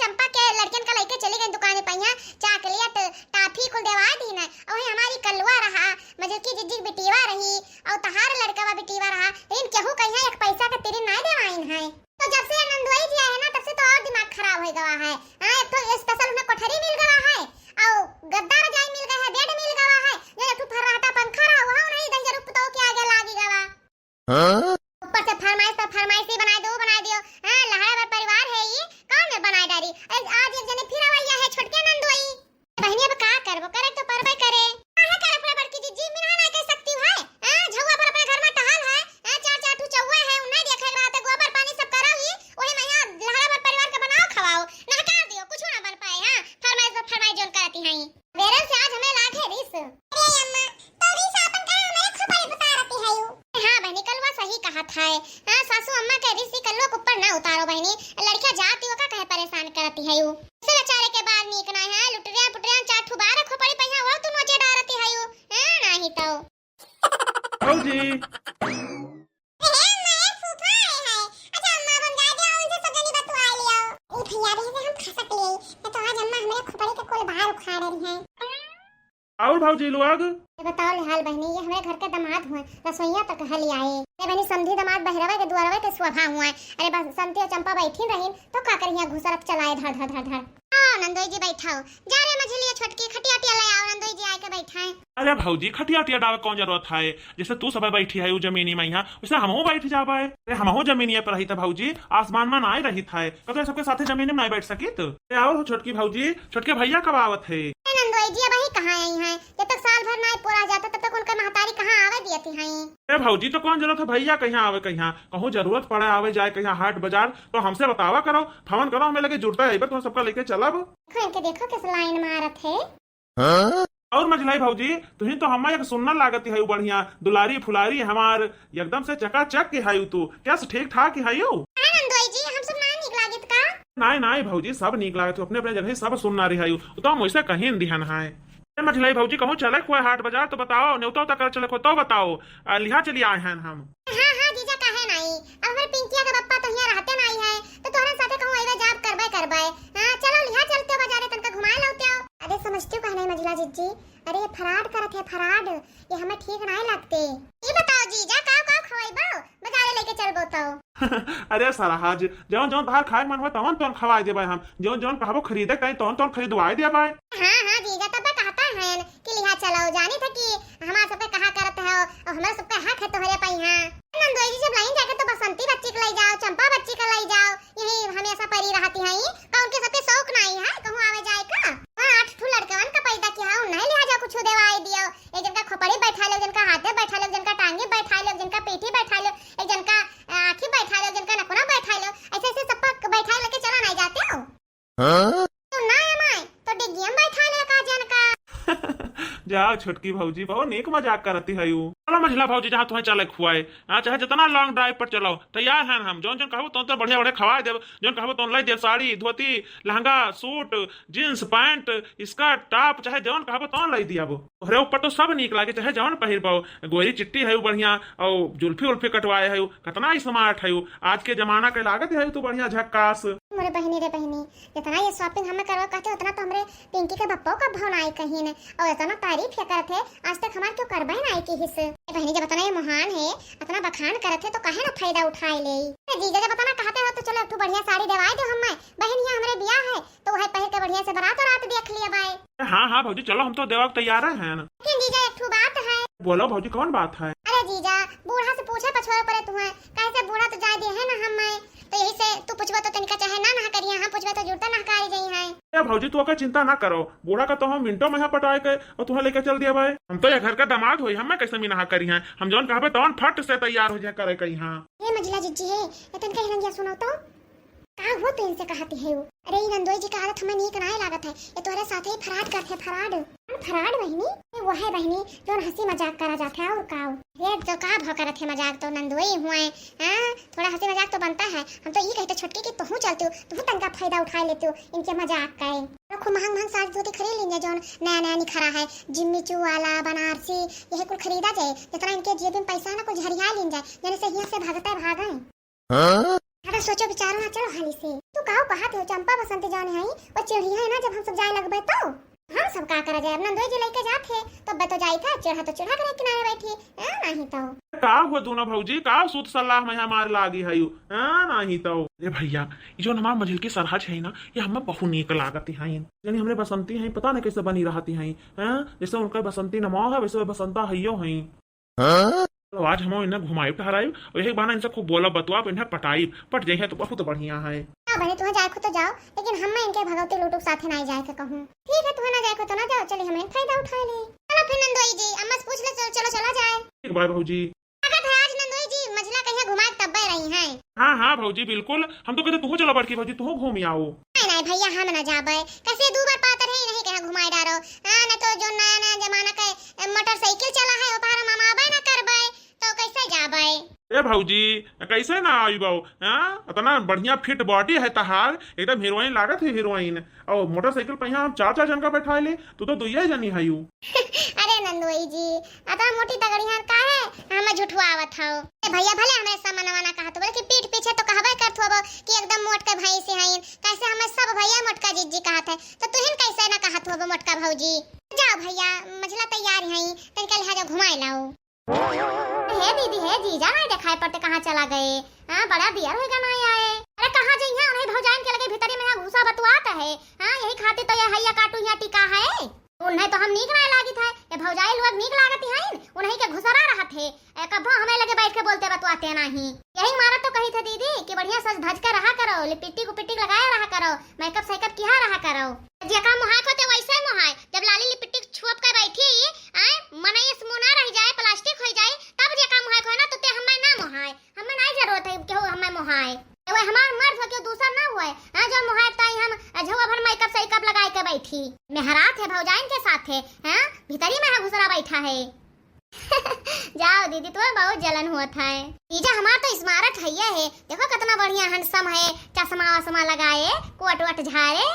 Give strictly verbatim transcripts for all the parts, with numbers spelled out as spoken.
चंपा के लड़कियन का लइके चली गई दुकाने पे, यहाँ चॉकलेट, टाफी कुल देवा दीन है। और वही हमारी कलुआ रहा, मझुकी जिज्जी बिटिया रही, और तहार लड़कवा बिटिया रहा, लेकिन केहू कहीं एक पैसा का तिरी नाहीं देवाइन है। तो जब से नंदोई जी आए हैं ना, तब से तो और दिमाग खराब हो गवा है। हाँ, एक तो स्पेशल उन्हें कोठरी मिल गवा है, और गद्दा रजाई मिल गए है, बेड मिल गवा है, जो एक ठो फर्राटा पंखा रहा, वहाँ नहीं दहिजर उपतो के आगे लागी गवा। हाँ? ऊपर से फरमाइश पर फरमाइश ही बनाए दो, बनाए दियो। हाँ, लहड़ा भर परिवार है ये, कौन में बनाए डारी? अरे, आज एक जने फिर आवैया है, छोटके नंदोई। बहिनी, अब का करबो? करे तो परबे करे। काहे करे अपने बड़की जिज्जी, मिनहा ना कह सकती है? हाँ, झउआ भर अपने घर में टहल है। हाँ, चार चार ठू चउआ है, उन्हें देखे के रहते, गोबर पानी सब करो ही, वही में यहाँ लहरा भर परिवार के बनाओ, खवाओ। नहकार दियो, कुछ ना बन पाए। हाँ, फरमाइश पर फरमाइश जोन करती हैं। बेरन से आज हमें लागे रिस। अरे अम्मा, तो रिस आपन का हमरे खोपड़ी उतारती है यू? हाँ बहनी, कलुआ सही कहत है। हाँ, सासू अम्मा के रिस ही कलुआ के ऊपर ना उतारो बहनी। लड़किया जाती हो का कहे परेशान करती है यू? से बेचारे के बार नीक ना है, लुटरिया पुटरिया चार ठू बार खोपड़ी पहिया हो तू नोचे डारती है यू। हाँ, नहीं तो। भौजी। ए, अम्मा, एक फूफा आए हैं। अच्छा, अम्मा, अब हम जाए दे, उनसे सब जनी बतुआ लियो। ए भैया, अभी से हम खसक ले, न तो आज अम्मा हमरे खोपड़ी के कुल बाहर उखाड़ रही हैं। और भौजी लोग? ये बताओ ले हाल बहनी, ये हमरे घर के दामाद हुए, रसोइया तक हली आए। अरे बहनी, समधी दामाद बहरवे के दुआरवे के शोभा हुए। अरे बस, समधी और चंपा बैठी रही, तो का करिया घुसरत चलाए धड़ धड़ धड़ धड़। आओ नंदोई जी, बैठाओ। जा रे मझलिया छोटकी, खटिया उटिया ले आओ, नंदोई जी आए के बैठाए। अरे भौजी, खटिया उटिया डावे कौन जरूरत है? जैसे तू सब बैठी है उ जमीनी में यहाँ, वैसे हमहू बैठ जाबे। अरे हमहू जमीनिया पर रहित है भौजी, आसमान में नाय रहित है। कब तो सबके साथे जमीन में नाय बैठ सकित? अरे और हो छोटकी भौजी, छोटके भैया कब आवत है? ए नंदोई जी, अबही कहाँ आई हैं? जब तक साल भर नाय पूरा जाता, तब तक उनका महतारी कहाँ आवे दियती हैं? ए भौजी, तो कौन जरूरत है भैया कहिया आवे, कहिया कहूँ जरूरत पड़े आवे जाए, कहिया हाट बाजार, तो हमसे बतावा करो, फोन करो, हमें लगे जुड़ता है, तुम सबका लेके चलब। देखो इनके, देखो किस लाइन मारत है। हाँ? और मझलाई भौजी, तुही तो हम्मा एक सुन्ना लागत है, बढ़िया दुलारी फुलारी हमार, एकदम से चकाचक के है तू। क्या से ठीक ठाक है यू? हाँ नंदोई जी, हम सब ना नीक लागित का? नाय नाय भौजी, सब नीक लागत हो, अपने अपने जगह सब सुन्ना रही है। तो हम वैसे कहीं दिहन है। ए मझलाई भौजी, कहूँ चले खुआ हाट बाजार तो बताओ, नेवता उता कर चले खुआ तो बताओ। आ, लिहा चली आए हैं हम। हाँ, हाँ, जीजा, काहे नाई? अब हमरे पिंकिया के पप्पा तो हियाँ रहते नाई है, तो तोहरे साथे कहूँ अइबे जाब करबे करबे। हाँ, चलो लिहा चलते हो बाजारे, तनका घुमाए लौते हो। अरे समझते हो काहे नाई मझिला जिज्जी? अरे ये फराड करत है, फराड। ये हमें ठीक नाई लगते। ये बताओ जीजा, काव काव खवाइबो बाजारे लेके चलबो तो? अरे सरहज, जौन जौन तहार खाए मन हो तौन तौन खवाए देबे हम। जौन जौन कहबो खरीदे कहीं तौन तौन खरीदवाए देबे। हाँ, हाँ जीजा, तब कहता है कि लिहा चलो, जानी था कि हमार सबके कहा करत हो, और हमार सबके हक है तोहरे पे यहाँ। नंदोई जी, जब लाइन जाके तो बसंती बच्ची के ले जाओ, चंपा बच्ची के ले जाओ, यही हमेशा परी रहती हैं, का उनके सबके शौक नहीं है कहूँ आवे जाए का? वहाँ आठ ठू लड़कवन का पैदा किया है, उन्हें लिहा जा कुछ देवाई दियो, एक जन का खोपड़ी बैठा लो, एक जन का हाथे बैठा लो, एक जन का टांगी बैठा लो, एक जन का पीठी बैठा लो, एक जन का, अ, आँखी बैठा लो, एक जन का नकुना बैठा लो, ऐसे ऐसे सबका बैठा लेके चला नहीं जाते हो। हाँ? तो ना अमाए, तो डिग्गियम बैठा ले का जन का। जाओ छोटकी भौजी, बहुत नीक मजाक करती है यू। चलो मझिला भौजी, जहाँ तुम्हें चले खुआए, हाँ, चाहे जितना long drive पर चलो, तैयार हैं हम। जौन जौन कहबो तौन तौन बढ़िया बढ़िया खवाए देब, जौन कहबो तौन लाई देब, साड़ी, धोती, लहंगा, suit, jeans, pant, skirt, top, चाहे जौन कहबो तौन लाई दियाबो। तोहरे ऊपर तो सब नीक लागे, चाहे जौन पहिरबो। गोरी चिट्टी है बढ़िया, और जुल्फी उल्फी कटवाए है, कितना स्मार्ट है, आज के जमाना के लागत है तू बढ़िया झक्कास। मोरे बहिनी रे बहिनी, जितना ये shopping हमें करवा कहते, उतना तो हमरे पिंकी के बप्पो का भाव नाई कहीन, और इतना तारीफ ये करत है, आज तक हमार क्यों करबे नाई की हिस। ए बहिनी, जब इतना ये महान है, इतना बखान करत है, तो काहे ना फायदा उठाए ले। ए जीजा, जब इतना कहते हो, तो चलो एक ठो बढ़िया साड़ी देवाए दो हमें। बहिन, ये हमरे बियाह है, तो वह पहिर के बढ़िया से बारात वारात देख लिया बाय। हाँ, हाँ भौजी, चलो, हम तो देवा के तैयार हैं। लेकिन जीजा, एक ठो बात है। बोलो भौजी, कौन बात है? अरे जीजा, बूढ़ा से पूछे पछोरे पड़े तुम्हें, कैसे बूढ़ा तो जाए दे है ना हमें, तो यही से तू पूछबो तो तनिका चाहे ना ना करिए, हम पूछबे तो जुड़ता ना करी जाई है। ए भौजी, तू ओकर चिंता ना करो, बूढ़ा का तो हम मिनटों में यहाँ पटाए के और तुम्हें लेके चल दिया भाई। हम तो ये घर का दामाद होई, हमें कैसे मिनहा करी हैं, हम जौन कहबे तौन फट से तैयार हो जाए करे कहीं। हाँ। ए मझिला जिज्जी है, ये तनिका हिलंगिया सुनो तो। का हुआ तू इनसे कहती है वो? अरे, ई नंदोई जी का आदत हमें नीक नाय लागत है। ये तोहरे साथे ही फराड करत है, फराड। कौन फराड बहिनी? ये वो है बहिनी, जौन हंसी मजाक करा जात है, और का? ये तो का भौ करत है मजाक, तो नंदोई हुए, हाँ? थोड़ा हंसी मजाक तो बनता है। हम तो ई कहते छोटकी कि तुहू चलती हो, तुहू तनका फायदा उठा लेती हो इनके मजाक का। तो खूब महंग महंग साड़ी धोती खरीद लीन जाए, जौन नया नया निखरा है, जिम्मी चू वाला, बनारसी, यही कुल खरीदा जाए। जितना इनके जेब में पैसा है ना, कुल झरिया लीन जाए, जने से हियां से भागते भागे। हाँ? अरे सोचो विचारो ना, चलो हाली से। तू काऊ कहत हो, चंपा बसंती जौन है, वो चिढ़िया है ना, जब हम सब जाए लगबे तो? हम सब का करा जाए, अब नंदोई जी लइके जात है, तो बे तो जाई था, चिढ़ा तो चिढ़ा करे किनारे बैठी, हाँ, नहीं तो। का हुआ दोनों भौजी, का सूत सलाह में हमार लागी है यू, हाँ, नहीं तो। अरे भैया, ये जो हमार मझिल की सरहज है ना, ये हमें बहुत नीक लागत है, यानी हमरे बसंती है, पता नहीं कैसे बनी रहती है, हाँ, जैसे उनका बसंती नमो है, वैसे बसंता हइयो है। हाँ? तो आज हम इन्हें घुमाइब टहराइब, और यही बहाना इनसे खूब बोलब बतुआब, इन्हें पटाइब, पट जइहे तो बहुत बढ़िया है। हाँ बहनी, तुम्हें जाए को तो जाओ, लेकिन हम इनके भगवती लूटू के साथे नहीं जाए के कहूँ। ठीक है, तुम्हें ना जाए को तो ना जाओ, चलिए हम इन फायदा उठा ले। चलो फिर नंदोई जी, अम्मा से पूछ ले, चलो, चलो, चला जाए। ठीक बाय भौजी। लागत है आज नंदोई जी मझला कहीं घुमाए तब्बे रही हैं। हाँ, हाँ भौजी, बिल्कुल। हम तो कहते तू चलो बड़की भौजी, तू घूम आओ। नहीं, नहीं भैया, हम ना जाबे। कैसे दू बार पातर है, नहीं कहाँ घुमाए डारो। हाँ, ना तो जो नया, नया जमाना के, ए, मोटरसाइकिल चला है, वो पर हम आबे ना करबे, तो कैसे जाबे? ए भौजी, कैसे ना आइबो? हाँ, इतना बढ़िया फिट बॉडी है तहार, एकदम हीरोइन लागत है, हीरोइन। और मोटरसाइकिल पे यहाँ हम चार, चार जन का बैठा ले, तू तो दुइये जनी है यू। अरे नंदोई जी, अतना मोटी तगड़ी हन काहे हमें झुठुआवत हौ? ए भैया, भले हमरे समनवा ना कहत हो, बल्कि पीठ पीछे तो कहबे करत होबो कि एकदम मोट के भैंस हईन। कैसे हमें सब भैया मोटका जीजी कहत है, तो तुहिन कैसे ना कहत होबो मोटका भौजी? जाओ भैया, मझला तैयार हई, तनिका लिहाजा घुमाए लाओ। हे दीदी, हे जीजा, नहीं दिखाई पड़ते, कहाँ चला गए? हाँ, बड़ा दियर होइगा ना आए। अरे कहाँ जइहे, उन्हीं भौजाइन के लगे भीतरी में यहाँ घुसा बतुआत है। हाँ, यही खातिर तो ये हैया काटू यहाँ टिका है। उन्हें तो हम नीक ना लागित है, ये भौजाई लोग नीक लागत हैं, उन्हीं के घुसरा रहत है। ए, कभो हमें लगे बैठ के बोलते बतुआते नहीं। यही मारा तो कही थे दीदी कि बढ़िया सज धज के रहा करो, लिपस्टिक उपिस्टिक लगाए रहा करो, मेकअप सेकअप किया रहा करो। जेका मोहाय को ते वैसे मोहाय, जब लाली लिपस्टिक छुअप के बैठी, आए, मनई से मुंह ना रह जाए, प्लास्टिक हो जाए, तब जेका मोहाय को है ना, तो ते हमें ना मोहाय, हमें नहीं जरूरत है केहू हमें मोहाय। ए, वो हमार मर्द हो, केहू दूसर ना हुए, हाँ, जो मोहाय ताई हम झुआ भर मेकअप सेकअप लगाए के बैठी। मेहरात है भौजाइन के साथ है, हाँ, भीतरी में है घुसरा बैठा है। जाओ दीदी, तुम्हें बहुत जलन हुआ था है। जीजा हमार तो स्मारक है, ये है, देखो कितना बढ़िया हैंडसम है, चश्मा वश्मा लगाए, कोट वोट झारे।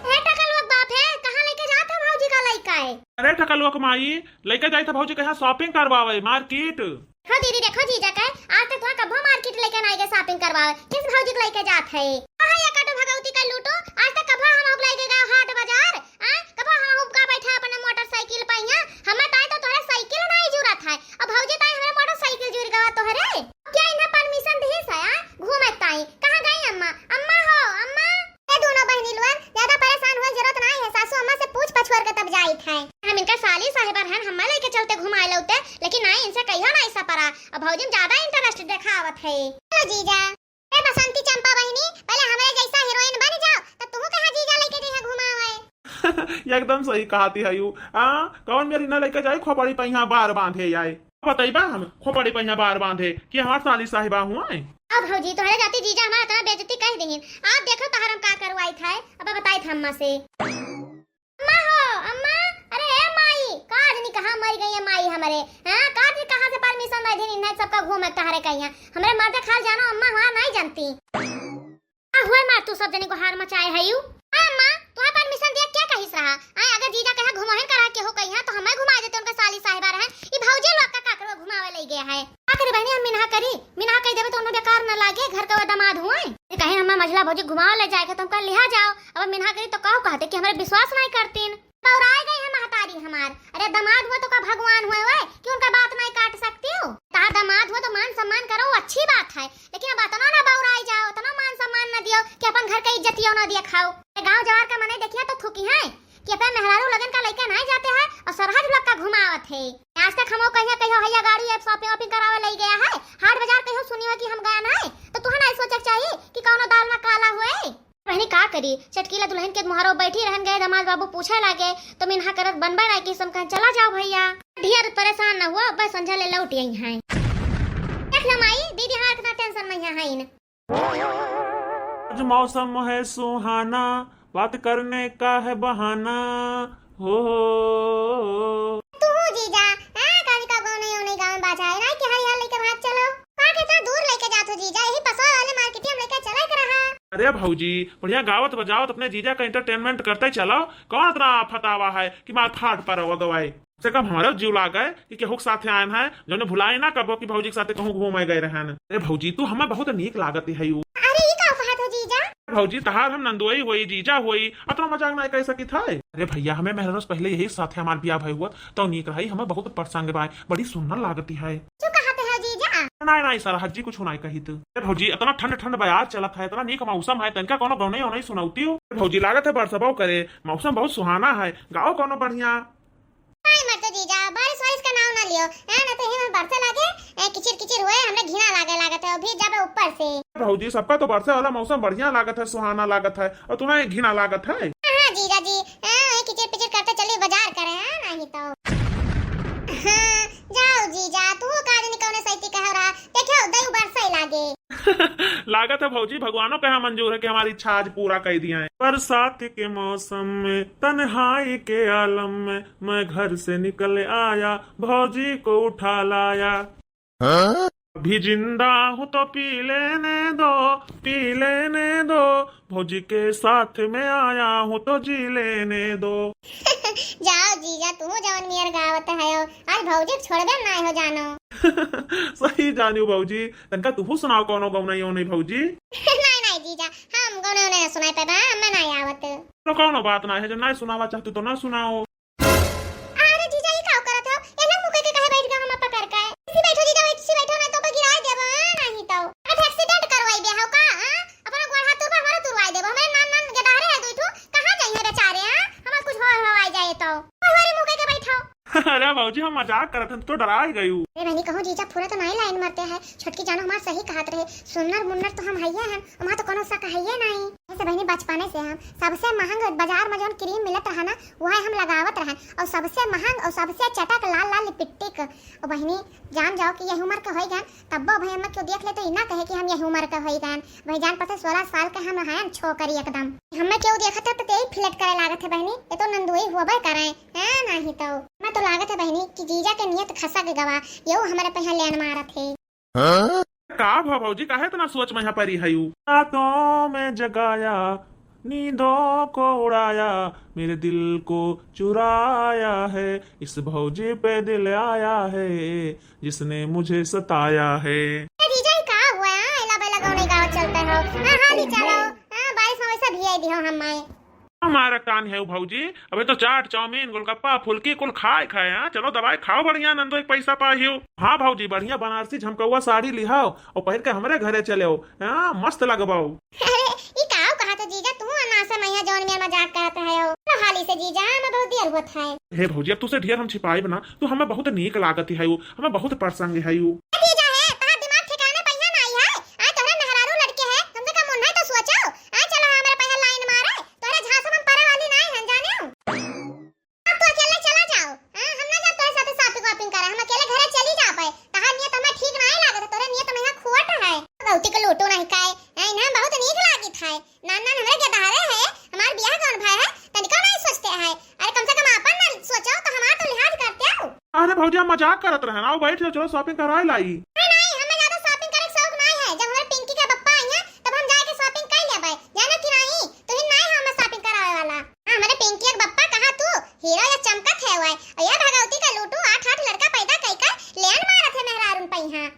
हे टकलुआ के बाप है, कहाँ लेके जात है भौजी का लइका है? अरे टकलुआ के माई, लेके जाई था भौजी कहाँ शॉपिंग करवावे, मार्केट। देखो दीदी, देखो जीजा का, आज तक तुहा कभो मार्केट लेके ना गए शॉपिंग करवावे, किस भौजी के लेके जात है? कहाँ या काटो भगवती का लूटो, आज तक कभो हम लोग लेके गए हाट बाजार, आ? कभो हम लोग का बैठा अपने मोटरसाइकिल पे यहाँ, हमें ताई तो तोहरे साइकिल नहीं जुरत है, अब भौजी ताई हमें मोटरसाइकिल जुर गवा तोहरे। क्या इन्हें परमिशन दी है सया घूमे ताई? कहाँ गई अम्मा? अम्मा हो, अम्मा। ए दोनों बहनी लोग ज्यादा परेशान हुए जरूरत नहीं है, सासू अम्मा से पूछ पछोर के तब जाइत है। हम इनका साली साहिबा रहन, हमें लेके चलते घुमाए लौते, लेकिन नहीं, इनसे कहियो नहीं सपरा। अब भौजी में ज्यादा इंटरेस्ट दिखावत है। चलो जीजा। ए बसंती चंपा बहनी, पहले हमारे जैसा हीरोइन बन जाओ, तब तुहू कहाँ जीजा लेके जइहे घुमावे। एकदम सही कहती है यू। आ, कौन मेरी ना लेके जाए खोपड़ी पे यहाँ बार बांधे आए। बताइबा हम खोपड़ी पे यहाँ बार बांधे कि हमार साली साहिबा हुआ है। अब भौजी तोहरे जाती जीजा हमारा इतना बेइज्जती कह दीन। आप देखो तहर हम का करवाई था, अब बताई था अम्मा से। अम्मा हो, अम्मा, अरे ए माई, का जानी कहाँ मर गई है माई हमरे, हाँ, का जानी कहाँ से परमिशन दे दीन इन्हें सबका घूमे टहरे कहिया। हमरे मर्द खाल जानो अम्मा, वहाँ नहीं जानती। का हुए माँ, तू सब जनी को हार मचाए है यू? हाँ अम्मा, तुम्हें परमिशन दिया क्या कहिस रहा? आए अगर जीजा कहे घुमाहिन करा के हो कहिया तो हमें घुमा देते उनका साली साहिबा रहे। ई भौजी लोग का काकरो घुमावे ले गया है। का करी बहनी, हम मिनहा करी, मिनहा कह देवे तो उन्हें बेकार न लागे, घर का वो दामाद हुए। ये कहीं हमें मझला भौजी घुमावे ले जाए के तो हम कह लिहा जाओ, अब हम मिनहा करी तो कहो कहते कि हमारे विश्वास नहीं करतीन। बौराए गई है महतारी हमार। अरे दामाद हुआ तो का भगवान हुए हुए कि उनका बात नहीं काट सकती हो? तार दामाद हुआ तो मान सम्मान करो, अच्छी बात है, लेकिन अब अतना ना बौराई जाओ, अतना मान सम्मान ना दियो कि अपन घर के इज्जतियो ना दिया खाओ। ये गांव जवार का मने देखिया तो थूकी है कि अपने मेहरारू लगन का लइके नहीं जाते हैं और सरहज लोग का घुमावत है। आज तक हमो कहिया कहियो हैया गाड़ी अब शॉपिंग वॉपिंग करावे ले गया है, हाट बाजार कहियो सुनी हो कि हम गया नहीं, तो तुहन आई सोचे के चाहिए कि कौनो दाल ना काला हुए। बहनी का करी, चटकीला दुल्हन के मुहारो बैठी रहन गए, दामाद बाबू पूछे लागे तो मिनहा करत बनबे ना कि हम कहें चला जाओ भैया। ढेर परेशान ना हुआ, बस संझा ले लौट आई हैं। देख लो माई, दीदी हमार कितना टेंशन में यहाँ है इन। आज मौसम है सुहाना, बात करने का है बहाना। हो, हो, हो। तू जीजा, हाँ, काजी का गाँव नहीं, नहीं गाँव में बाजा है, नहीं कि हरी हर लेके भाग चलो। का के इतना दूर लेके जात हो जीजा, यही पसवा वाले मार्केट में लेके चले के रहा। अरे भौजी, बढ़िया गावत बजावत अपने जीजा का एंटरटेनमेंट करते चलो, कौन इतना आफत आवा है कि मार फाट पर वो गवाए। से कब हमरो जीव लागे कि केहू के साथे आयन है, जौने भुलाई ना कबो कि भौजी के साथे कहूँ घूमे गए रहन। अरे भौजी, तू हमें बहुत नीक लागत है यू। अरे, ई का कहत हो जीजा? भौजी, तहार हम नंदोई होई, जीजा होई, अतना मजाक ना कर सकित है। अरे भैया, हमें मेहरारू से पहले यही साथे हमार बियाह भई हुआ, तो नीक रही, हमें बहुत पसंद बाय, बड़ी सुंदर लागती है। क्यों कहते हो जीजा? नहीं, नहीं, सरहज जी कुछ नहीं कही तू। अरे भौजी, इतना ठंड ठंड बयार चलत है, इतना नीक मौसम है, तनका कोनो गौनई औनई सुनौती हो। अरे भौजी, लागत है बरसबो करे, मौसम बहुत सुहाना है, गाओ कोनो बढ़िया। नहीं मत तो जीजा, बारिश वारिश का नाम ना लियो, हैं, ना तो यही में बरसे लागे, ए, किचिर किचिर हुए, हमरे घिना लागे लागत है, और भीज जाबे ऊपर से। भौजी, सबका तो बरसे वाला मौसम बढ़िया लागत है, सुहाना लागत है, और तुम्हें घिना लागत है। हाँ, हाँ, जीजा जी, हाँ, वही किचिर पिचिर करते चली बाजार करे, हाँ, नहीं तो। हाँ, जाओ जीजा, तू का दिन कौने सैती कह रहा, देखो, दयू बरसे लागे। लागत है भौजी, भगवानों के यहाँ मंजूर है कि हमारी इच्छा आज पूरा कर दिया है। बरसात के मौसम में, तन्हाई के आलम में, मैं घर से निकल आया, भौजी को उठा लाया। हाँ? अभी जिंदा हूँ तो पी लेने दो, पी लेने दो, भौजी के साथ में आया हूँ तो जी लेने दो। जाओ जीजा, तू जवन नियर गावत है, आज भौजी के छोड़बे ना हो जानो। सही जानियो भौजी, तनका तुहू सुनाओ कौनो गौनई औनई भौजी। नहीं, नहीं जीजा, हम गौनई औनई ना सुनाई पाबा, हमें नहीं आवत। तो कौनो बात ना है, जब नहीं सुनावा चाहतू तो ना सुनाओ। अरे जीजा, ई का करत हो? ये लोग मुके के काहे बैठ गए हम पकड़ के? इसी बैठो जीजा, इसी बैठो, ना तो गिराए देबो, हाँ, नहीं तो। अगर accident करवाई दे हो का, हाँ? अपना गोड़ हाथ तुरबा, हमारा तुरवाई देबो। हमारे नान नान गदारे है दुई ठो, कहाँ जाइए बेचारे, हाँ? हमार कुछ हो, हो आई जाए तो। हमारे मुके के बैठो। अरे भौजी, हम मजाक करत हन, तो डराई गयू। अरे बहनी, कहूँ जीजा पूरा तो नहीं लाइन मारते हैं। छोटकी जानो हमार सही कहत रहे, सुन्नर मुन्नर तो हम हइये हन, वहाँ तो कोनो शक हइये नहीं। ऐसे बहनी, बचपने से हम सबसे महंग बाजार में जौन cream मिलत रहा ना, वह हम लगावत रहन, और सबसे महंग और सबसे चटक लाल लाल lipstick। और बहनी, जान जाओ कि यही उम्र के होई गन, तब्बो भाई हमें क्यों देख ले तो ई ना कहे कि हम यही उम्र के होई गन। भाई जान पड़ते सोलह साल के हम रहन छोकरी एकदम। हमें क्यों देखत है तो तेई flirt करे लागत है बहनी, ये तो नंदोई होबे करे, हैं नहीं तो। मैं तो लागत है बहनी कि जीजा के नियत खसा के गवा, यो हमारे पे यहाँ लेन मारत है। हाँ? का भा भौजी, काहे इतना सोच में यहाँ परी है यू? रातों में जगाया, नींदों को उड़ाया, मेरे दिल को चुराया है, इस भौजी पे दिल आया है, जिसने मुझे सताया है। ए जीजा, ई का हुआ है? हाँ, एला बेला गौनई गावत चलते हो। हाँ, हाली चलो। हाँ, बारिश में वैसे भिजाई दिहो हम माए। हमारा कान है भौजी, अबे तो चाट, चाउमीन, गोलगप्पा, फुल्की कुल खाए खाए, हाँ? चलो दवाई खाओ बढ़िया, नंदो एक पैसा पाहियो। हाँ भौजी, बढ़िया बनारसी झमकौआ साड़ी लिहाओ और पहिर के हमरे घरे चले आओ, हाँ? मस्त लगबाओ। अरे, ई काऊ कहत हो जीजा, तू अनासे मैया जौन में मजाक करत है हो। तो हाली से जीजा, हमें बहुत देर होत है। हे भौजी, अब तुसे ढेर हम छिपाइब ना, तू हमें बहुत नीक लागत है हो, हमें बहुत पसंद है हो। ए जीजा है, तहार दिमाग ठिकाने पहिया ना आई है। आ तोहरे मेहरारू लड़के है, कम से कम उन्हें तो सोचो। आ चलो हमरा पहिया लाइन मारे, तोहरे झांसा में परे वाली नहीं है, जाने हो? अब तू अकेले चला जाओ। हाँ, हम ना जाब तोहरे साथे shopping वॉपिंग करे, हम अकेले घरे चली जाबे। तहार नियत हमें ठीक नहीं लागत है, तोहरे नियत में यहाँ खोट है। गौती के लूटो नहीं खाए, हैं, इन्हें बहुत नीक लागित है। नान नान हमरे के दहारे है, हमार बियाह कौन भाई है, तनिको नहीं सोचते है। अरे कम से कम आपन ना सोचो तो हमार तो लिहाज करते हो। अरे भौजी, हम मजाक करत रहन, आओ बैठ जाओ, चलो shopping कराए लाई। नहीं, नहीं, हमें ज्यादा shopping करे के शौक नहीं है। जब हमारे पिंकी के पप्पा आई हैं, तब हम जाके shopping कर लेबे, जानो कि नहीं? तुहिन नहीं है हमें shopping करावे वाला। हाँ, हमारे पिंकी के पप्पा कहाँ तू? हीरो या चमकत है वह। और ये भगवती का लूटू आठ आठ लड़का पैदा कई कर लेन मारत है मेहरारून पे यहाँ।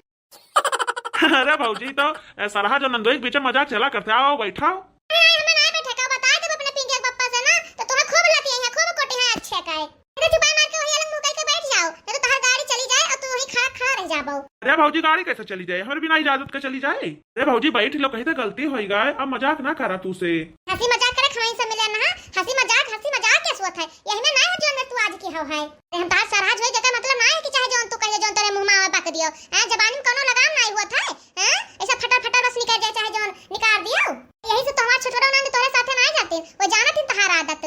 अरे भौजी, तो, ए, सरहा जो नंदोई के बीच में मजाक चला करते, आओ बैठाओ। अरे, हमें ना बैठे का, बता देब अपने पिंकी के पप्पा से ना, तो तुम्हें खूब लतियाई है, खूब कोटी है अच्छे का है। अरे, चुपाई मार के वही अलग मुंह करके बैठ जाओ, नहीं तो तहार गाड़ी चली जाए और तू वहीं खड़ा, खड़ा रह जाबो। अरे भौजी, गाड़ी कैसे चली जाए? हमारे बिना इजाजत के चली जाए? अरे भौजी, बैठ लो, कहीं तो गलती होई गए, अब मजाक ना करा तू से। हंसी मजाक करे खाई से मिले ना, हंसी मजाक, हंसी मजाक के सोत है, यही में ना है जो तू आज की हो है। अरे हम तहार सरहा जोई, जेकर मतलब ना है कि चाहे जौन तू कहिए, जौन तोरे मुंह में आवे बक दियो। हैं, जबानी में कोनो लगाम ना हुआ था, हैं? ऐसा फटर फटर बस निकल जाए, चाहे जौन निकाल दियो। यही से तो हमार छोटोरा नंद तोरे साथे ना जाते, वो जानत ही तहार आदत।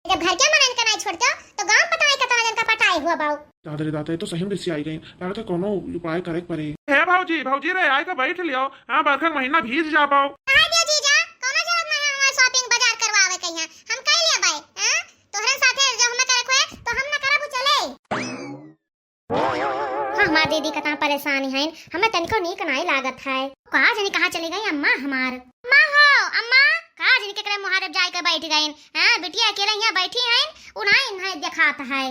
जब घर के मनन का नहीं छोड़ते हो, तो गांव पता नहीं कितना जन का पटाए हुआ बाऊ। दादा रे दादा, ये तो सही में रिसियाई गई। लागत है कोनो उपाय करे के पड़ी। हे भौजी, भौजी रे, आए के बैठ लियो। हाँ, बरखा के महीना भीज जाबो। कहा दियो जीजा, कोनो जरूरत नहीं है हमारे shopping बाजार करवावे के यहाँ। हम कह लिया भाई, हैं? तोहरे साथे जो हमें करे कोई, तो हम ना करबू चले। हाँ, हमार दीदी कतना परेशान है, हमें तनिको नीक नाई लागत है। का जानी कहाँ चली गई अम्मा हमार। अम्मा हो, अम्मा, का जानी केकरे मुहारे जाए के बैठ गईन। हाँ, बिटिया अकेले यहाँ बैठी हैं, उ नाई इन्हें देखात है।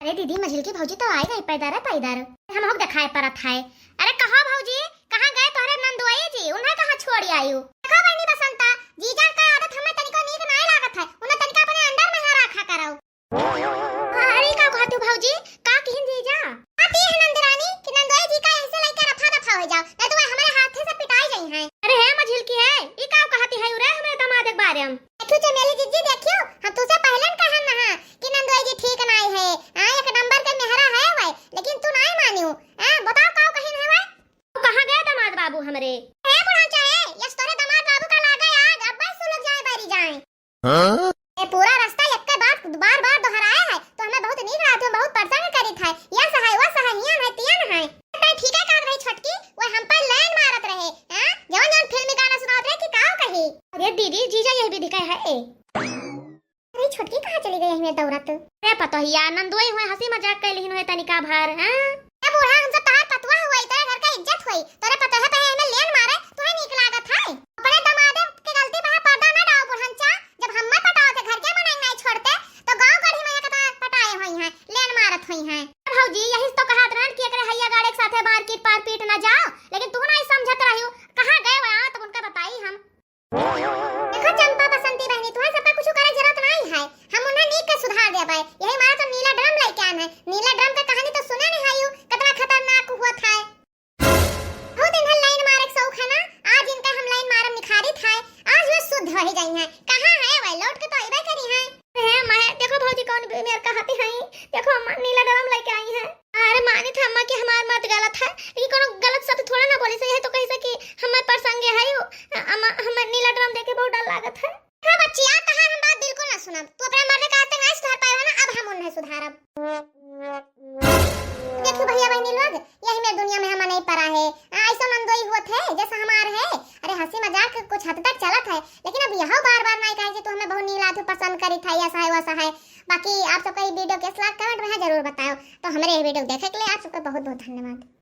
अरे दीदी, मझिलकी भौजी तो आई गई, पैदर है, पैदर। हम होक देखाए परत है। अरे कहो भौजी, कहाँ गए तोहरे नंदोई जी? उन्हें कहाँ छोड़ी आयु? देखो बहनी बसंता, जीजा का आदत हमें तनिको नीक नाय लागत है, उन्हें तनिका अपने अंडर में ही रखा करो। अरे का कहतू भौजी, का किहिन जीजा? कहती है नंदरानी कि नंदोई जी का ऐसे लइके रफा दफा हो जाओ, नहीं तो वह हमारे हाथे से पिटाई गई हैं। अरे हे मझिलकी है, ई का कहती है उरे हमरे दामाद के बारे में? देखियो चमेली जीजी, देखियो, हम तुझसे पहले न कहन ना कि नंदोई जी ठीक नाय है। हाँ, एक नंबर के मेहरा है वह, लेकिन तू नाय मानियो। हाँ, बताओ का कहिन है वह? कहाँ गए दामाद बाबू हमरे? ए बुढ़ा चाहे, यस तोरे दामाद बाबू का लागे आग, अब मैं सुलग जाए बारी जाए। हाँ? ए पूरा रास्ता एक के बात बार बार दोहराए है, तो हमें बहुत नीक लागत है, बहुत परेशान करित है। यस है, वस है, हियन है, तियन है। तै ठीक है कहत रही छोटकी, वो हम पर लाइन मारत रहे। हाँ? जवन जवन फिल्मी गाना सुनावत रहे कि काव कही। अरे दीदी, जीजा यही विधि का है ए। अरे छोटकी कहाँ चली गई हमें दौड़त? अरे पतोहिया, नंदोई हुए हंसी मजाक कर लिहिन हुए तनिका भर, हाँ? ए बूढ़ा, हम सब तहार पतोह हुआ, तेरे घर का इज्जत हुई, तोरे पतोह पे हमें लेन मारे, तुहे नीक लागत है? अपने दामाद के गलती पे पर्दा ना डालो बुढ़नचा, जब हम मत पटाओ थे, घर के मनई नहीं छोड़ते, तो गाँव गढ़ी में के तो पटाए हुई हैं, लेन मारत हुई हैं। ए भौजी, यही तो कहत रहन कि एकरे हैया गाड़े के साथे मारपीट पारपीट ना जाओ, लेकिन तू नहीं समझत रही हो, कहाँ गए वहाँ तब उनका बताई हम। देखो चंपा बसंती बहनी, तुहे सबका कुछ करे जरूरत नहीं है, हम उन्हें नीक के सुधार देबे। यही मारे तो नीला ड्रम लेके आन है। नीला ड्रम का कहानी तो सुने नहीं है यू, कितना खतरनाक हुआ था। बहुत इन्हें लाइन मारे के शौक है ना, आज इनका हम लाइन मारम निखारी था, आज वे शुद्ध हो ही जाई हैं। कहाँ है वह, लौट के तो अइबे करी हैं। हे माए, देखो भौजी कौन बे-, मेर कहती हैं। देखो अम्मा, नीला ड्रम लेके आई हैं। अरे मानित है अम्मा कि हमार मत गलत है, लेकिन कोनो गलत शब्द थोड़ा ना बोली से, यही तो कही से कि हमें प्रसंग है, अम्मा हमें नीला ड्रम देखे बहुत डर लागत है। हाँ बच्ची, आज तहार हम बात बिल्कुल ना सुनब। तू अपने मर्द का आते नहीं सुधार पाए हो ना, अब हम उन्हें सुधारब। देखो भैया बहनी लोग, यही में दुनिया में हम नहीं परा है। आ, ऐसा नंदोई हुआ थे जैसा हमार है। अरे हंसी मजाक कुछ हद तक चलत है, लेकिन अब यह बार बार नहीं कहे कि तू हमें बहुत नीला तू पसंद करी था, ऐसा है वैसा है। बाकी आप सबका ये वीडियो कैसा लगा कमेंट में जरूर बताओ। तो हमारे ये वीडियो देखे के लिए आप सबका बहुत बहुत धन्यवाद।